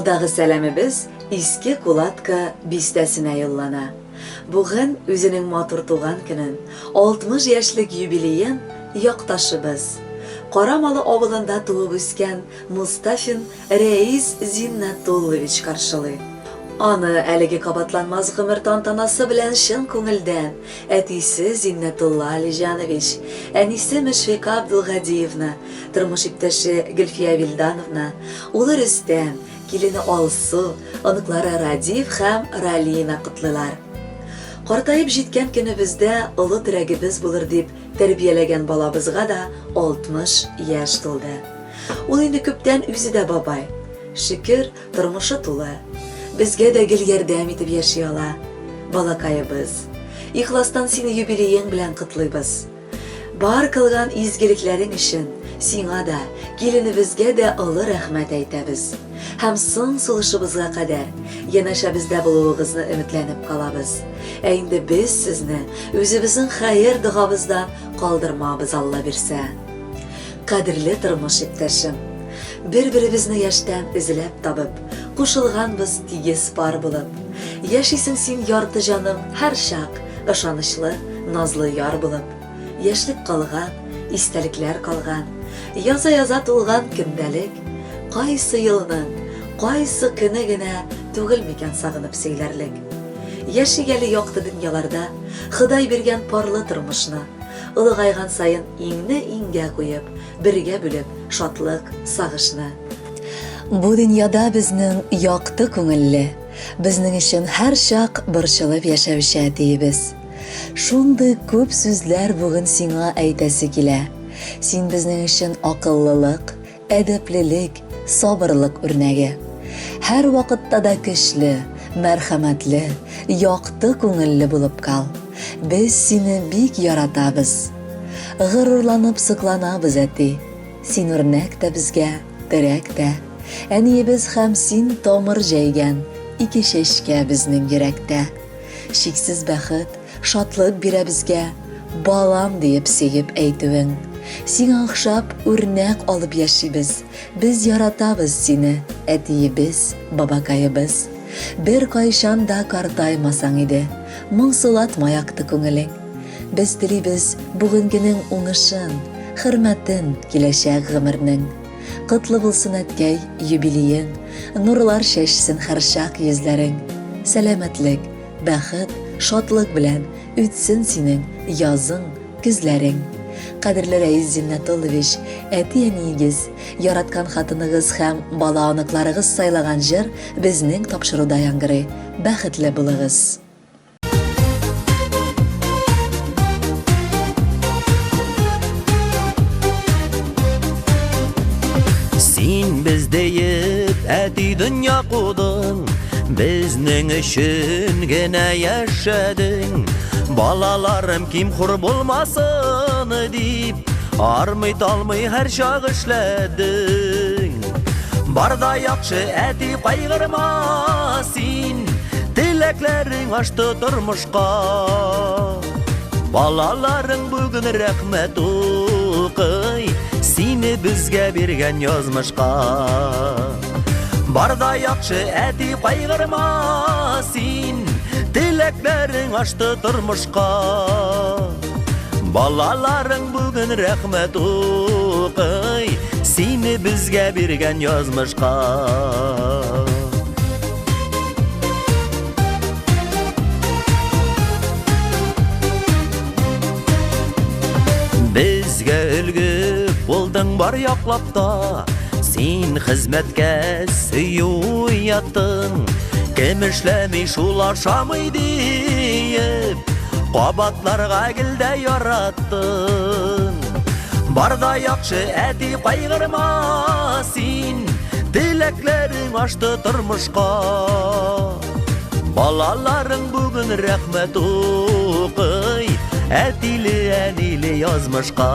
Алдагы сәламебез Иске Кулатка бистәсенә юллана. Бүген үзенең матур туган көнен, 60 яшьлек юбилеен якташыбыз, Карамалы авылында туып үскән Мостафин Рәис Зиннәтуллович каршылый. Аны әлеге кабатланмас гомер тантанасы белән чын күңелдән әтисе Зиннәтулла Алиҗанович, әнисе Мөшфика Абдулгадиевна, тормыш иптәше Гөлфия Вилдановна, улы Рөстәм, килене Алсу, оныклары Радиф һәм Ралина котлыйлар. Картаеп җиткән көнебездә олы терәгебез булыр дип тәрбияләгән балабызга да 60 яшь тулды. Ул инде күптән үзе дә бабай. Шөкер, тормышы тулы. Безгә дә гел ярдәм итеп яши ала. Балакаебыз, ихластан сине юбилеең белән котлыйбыз. Бар кылган изгелекләрең өчен сиңа да, киленебезгә дә олы рәхмәт әйтәбез. Һәм соң сулышыбызга кадәр янәшәбездә булуыгызны өметләнеп калабыз. Ә инде без сезне үзебезнең хәер-догабыздан калдырмабыз, Алла бирсә. Кадерле тормыш иптәшем! Бер-беребезне яшьтән эзләп табып, кушылганбыз тигез пар булып. Яшисең син ярты җаным һәрчак, ышанычлы, назлы яр булып. Яшьлек калган, истәлекләр калган, яза-яза тулган көндәлек. Кайсы елның, кайсы көне генә түгел микән сагынып сөйләрлек. Яшик әле якты дөньяларда, Ходай биргән парлы тормышны. Олыгайган саен иңне иңгә куеп, бергә бүлеп шатлык, сагышны. Бу дөньяда безнең якты күңелле, безнең өчен һәрчак борчылып яшәүче әтиебез. Шундый күп сүзләр бүген сиңа әйтәсе килә. Син безнең өчен акыллылык, Әдәплелек, сабырлык үрнәге. Һәрвакытта да көчле, мәрхәмәтле, якты күңелле булып кал. Без сине бик яратабыз. Горурланып сокланабыз, әти. Син үрнәк тә безгә, терәк тә. Әниебез һәм син тамыр җәйгән ике чәчкә безнең йөрәктә. Чиксез бәхет, Шатлык бирә безгә, балам диеп сөеп әйтүең. Сиңа охшап, үрнәк алып яшибез. Без яратабыз сине, әтиебез, бабакаебыз. Беркайчан да картаймасаң иде, моңсулатма якты күңелең. Без телибез бүгенгенең уңышын, хөрмәтен киләчәк гомернең. Котлы булсын, әткәй, юбилеең, нурлар чәчсен һәрчак йөзләрең. Сәламәтлек, Бәхет, шатлык белән үтсен синең язың, көзләрең. Кадерле Рәис Зиннәтуллович, әти-әниегез, яраткан хатыныгыз һәм бала-оныкларыгыз сайлаган җыр безнең тапшыруда яңгырый. Бәхетле булыгыз! Син без диеп, әти дөнья кудың, Безнең өчен генә яшәдең. Балаларым ким-хур булмасын дип, армый-талмый һәрчак эшләдең. Бар да яхшы, әти, кайгырма син, теләкләрең ашты тормышка. Балаларың бүген рәхмәт укый, сине безгә биргән язмышка. Бар да яхшы, әти, кайгырма син, теләкләрең ашты тормышка. Балаларың бүген рәхмәт укый, сине безгә биргән язмышка. Безгә өлге булдың бар яклап та, Син хезмәткә сөю уяттың. Кем эшләми, шул ашамый диеп, Кабатларга гел дә яраттың. Бар да яхшы, әти, кайгырма син, Теләкләрең ашты тормышка. Балаларың бүген рәхмәт укый, Әтиле-әниле язмышка.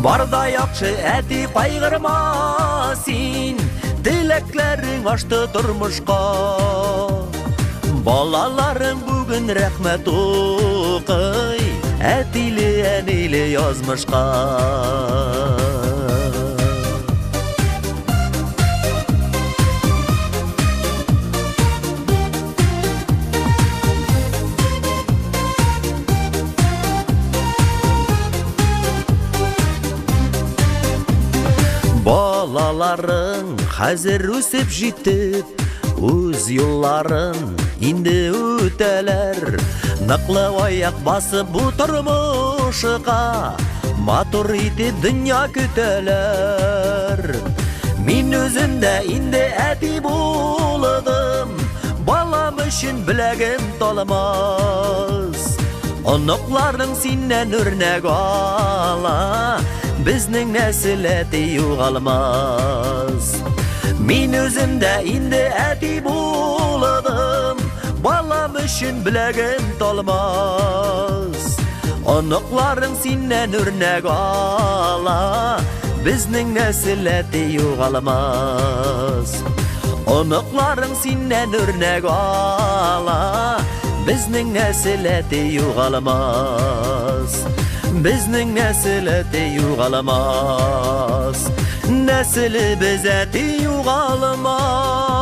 Бар да яхшы, әти, кайгырма син, Теләкләрең ашты тормышка. Балаларың бүген рәхмәт укый, Әтиле-әниле язмышка. Балаларың хәзер үсеп җитеп, үз юлларын инде үтәләр. Ныклы аяк басып бу тормышка, матур итеп дөнья көтәләр. Мин үзем дә инде әти булдым, балам өчен беләгем талмас. Оныкларың синнән үрнәк ала, безнең нәсел әти югалмас. Мин үзем дә инде әти булдым, балам өчен беләгем талмас. Оныкларың синнән үрнәк ала, безнең нәсел әти югалмас. Оныкларың синнән үрнәк ала, безнең нәсел әти югалмас. Безнең нәсел әти югалмас. Нәселебез әти югалмас.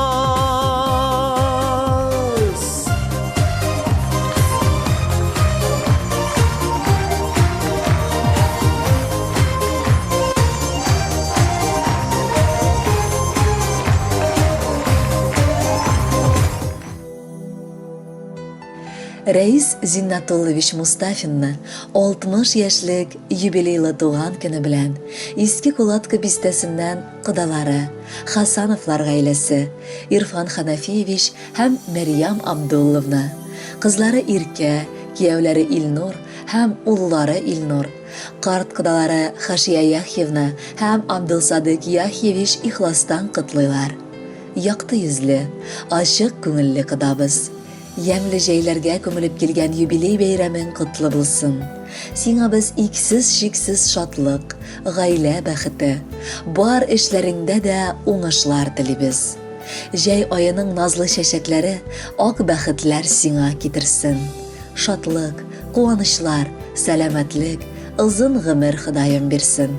Рәис Зиннатуллович Мустафинны 60 яшьлек юбилейлы туган көне белән Иске Кулатка бистәсеннән кодалары, Хасановлар гаиләсе, Ирфан Ханафиевич һәм Мәрьям Абдулловна, кызлары Иркә, кияүләре Илнур һәм уллары Илнур, карт кодалары Хашия Яхьевна һәм Абдулсадык Яхьевич ихластан котлыйлар. Якты йөзле, ачык күңелле кодабыз. Ямьле җәйләргә күмелеп килгән юбилей бәйрәмең котлы булсын! Сиңа без иксез-чиксез шатлык, гаилә бәхете, бар эшләреңдә дә уңышлар телибез. Җәй аеның назлы чәчәкләре ак бәхетләр сиңа китерсен. Шатлык, куанычлар, сәламәтлек, озын гомер Ходаем бирсен.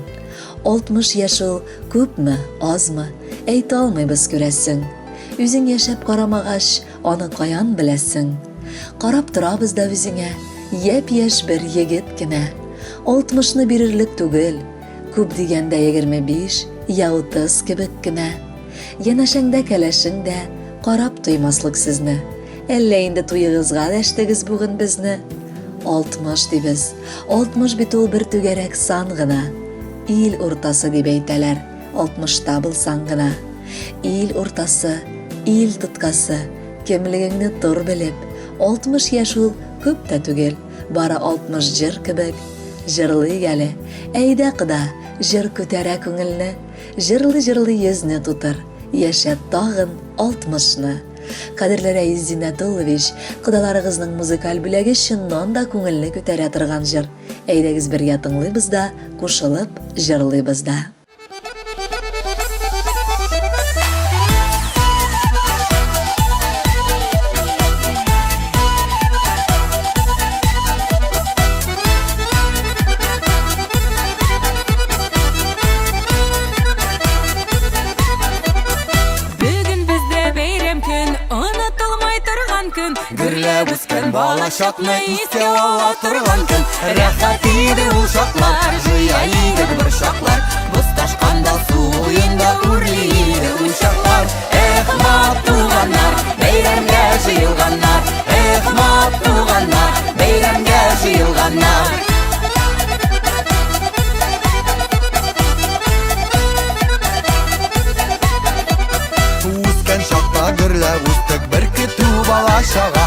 60 яшь ул күпме, азмы, әйтә алмыйбыз күрәсең. Үзең яшәп карамагач, Аны каян беләсең? Карап торабыз да үзеңә, япь-яшь бер егет кенә. Алтмышны бирерлек түгел, күп дигәндә 25 я 30 кебек кенә. Янәшәңдә кәләшең дә карап туймаслык сезне. Әллә инде туегызга дәштегез бүген безне? 60 дибез. 60 бит ул бер түгәрәк сан гына. Ил уртасы дип әйтәләр, алтмышта булсаң гына. Ил уртасы, ил тоткасы, кемлегеңне тор белеп. 60 яшь ул күп тә түгел, бары 60 җыр кебек. Җырлыйк әле, әйдә кода, җыр күтәрә күңелне. Җырлый-җырлый йөзне тутыр, яшә тагын алтмышны. Кадерле Рәис Зиннәтуллович, кодаларыгызның музыкаль бүләге чыннан да күңелне күтәрә торган җыр. Әйдәгез бергә тыңлыйбыз да, кушылып җырлыйбыз да. Бүген бездә бәйрәм көн, онытылмай торган көн. Гөрләп үскән бала чакны искә ала торган көн. Рәхәт иде ул чаклар, җыя идек бер чаклар. Боз ташканда су буенда үрли иде учаклар. Эх, матуганнар, бәйрәмгә җыелганнар. Эх, матуганнар, бәйрәмгә җыелганнар. Үскән чакта гөрләп үстек бер көтү бала чага.